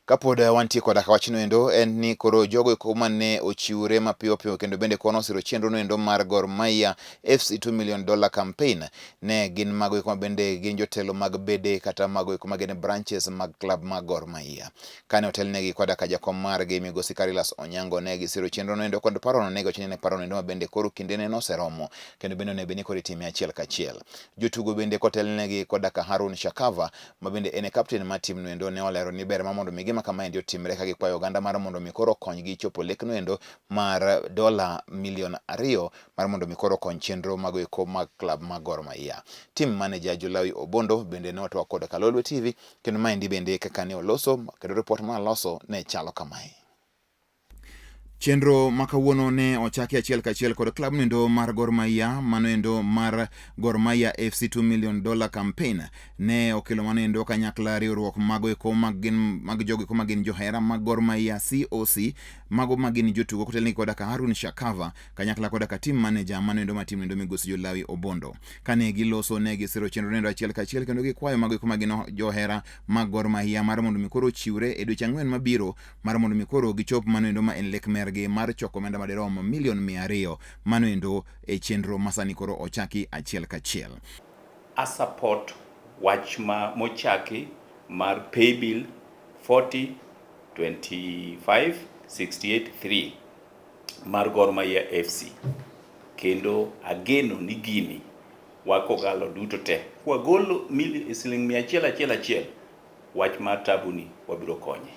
Kapod wantie koda ka wachno endo en ni koro jogo eko mane ochiwre mapiyo piyo kendo bende kono osiro chenro no endo mar Gor Mahia FC $2 million campaign ne gin mago eko ma bende gin jotelo mag bede kata mago eko ma gin branches mag club mag Gor Mahia. Kane otelnegi koda ka jakom margi, Migosi Carilas Onyango, ne gisiro chenro no endo kod parono ne giwacho ni ne parono endo ma bende koro kindene noseromo kendo bende onego bed ni koro itime achiel kachiel. Jotugo bende kotelnegi koda ka Harun Shakava, ma bende en e kapten mar tim no endo, ne olero ni ber ma mondo mi gima kamaendi otimre ka gikwayo oganda mar mondo mi koro okonygi chopo lek no endo mar dola milion 2 mar mondo mi koro okony chenro mago eko mag club mag Gor Mahia. Team manager Jolawi Obondo bende ne otwak kod Kalolwe TV kendo maendi bende kaka ne oloso kendo report ma oloso ne chalo kamae. Chenro ma kawuono ne ochaki achiel kachiel kod klab noendo mar Gor Mahia, mano endo mar Gor Mahia FC $2 million campaign, ne okelo mano endo kanyakla riwruok mago eko mag gin mag jogo eko magin johera mag Gor Mahia COC, mago magin jotugo kotelnegi koda ka Harun Shakava kanyakla koda ka team manager mano endo ma tim endo, Migosi Jolawi Obondo. Kane giloso, ne gisiro chenro nendo achiel kachiel kendo gikwayo mago eko magin johera mag Gor Mahia mar mondo mi koro ochiwre e dweche 4 mabiro mar mondo mi koro gichop mano endo ma en lek mergi mar choko omenda madirom milion 200, mano endo e chenro ma sani koro ochaki achiel kachiel. A support wach ma mochaki mar paybill 40 25 68 3 mar Gor Mahia FC, kendo ageno ni gini wakogalo duto te kwagolo siling 100 achiel achiel, wach mar tabu ni wabiro konye.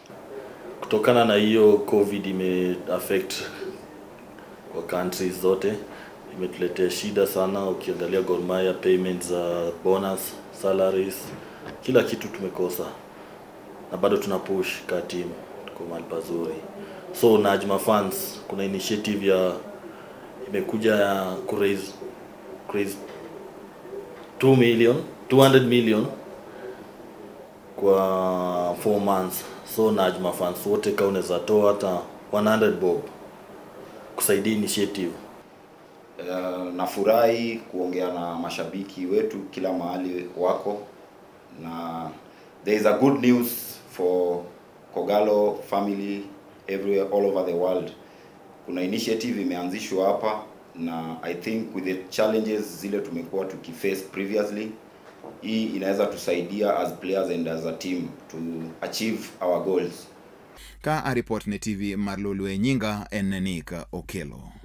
Kutokana na hiyo COVID ime affect kwa countries zote, imetuletea shida sana. Ukiangalia Gor Mahia, payments za bonus, salaries, kila kitu tumekosa, na bado tuna push ka team, tuko mahali pazuri. So na fans, kuna initiative ya imekuja ya ku raise 2 million 200 million kwa 4 months. So na fans wote, kama unaweza toa hata 100 bob kusaidia initiative. Nafurahi kuongea na mashabiki wetu kila mahali wako, na there is a good news for Kogalo family everywhere, all over the world. Kuna initiative imeanzishwa hapa, na I think with the challenges zile tumekuwa tukiface previously, hii inaweza tusaidia as players and as a team to achieve our goals. Ka a report ne TV mar Lolwe, nyinga en Nick Okelo.